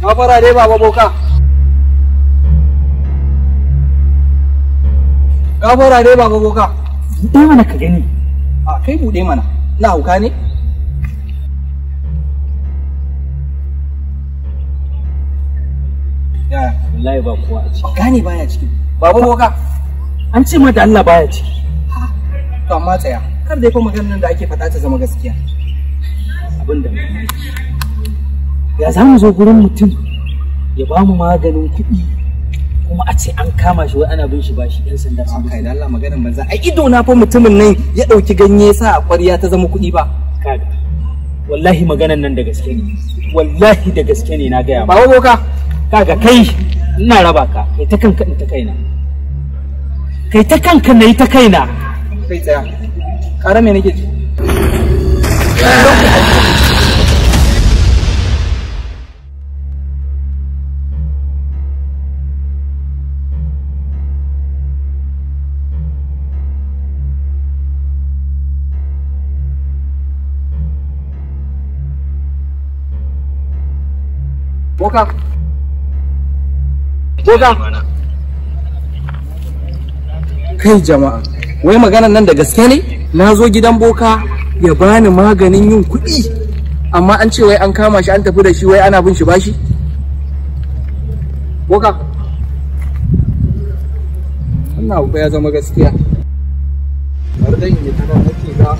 Gafara dai baba boka. Gafara dai baba boka. Buɗe mana ka gani. A kai buɗe mana. Na hauka ne? Yaya? Wallahi ba kowa a ciki. Gane baya ciki. Baba boka. An ce ma da Allah baya ciki. To amma tsaya. Kar dai fa maganar nan da ake faɗa ta zama gaskiya. Abin da mamaki. Ya za mu zo gurin mutum ya ba mu maganin kuɗi kuma a ce an kama shi wai ana bin shi bashi 'yan sanda sun Kai da Allah maganar banza. Ai ido na fa mutumin nan ya ɗauki ganye sa a ƙwarya ta zama kuɗi ba. Kaga. Wallahi maganan nan da gaske ne. Wallahi da gaske ne na gaya ma. Baba boka. Kaga kai ina raba ka kai ta kanka in ta kaina. Kai ta kanka nayi ta kaina. Kai tsaya. Ƙara me nake ji? Boka. Boka. Kai jama'a, wai maganan nan da gaske ne? Na zo gidan boka ya bani maganin yin kuɗi, amma an ce wai an kama shi an tafi da shi wai ana bin shi bashi? Boka. Wannan abu fa ya zama gaskiya. Bari dai in yi ta nan nake ga.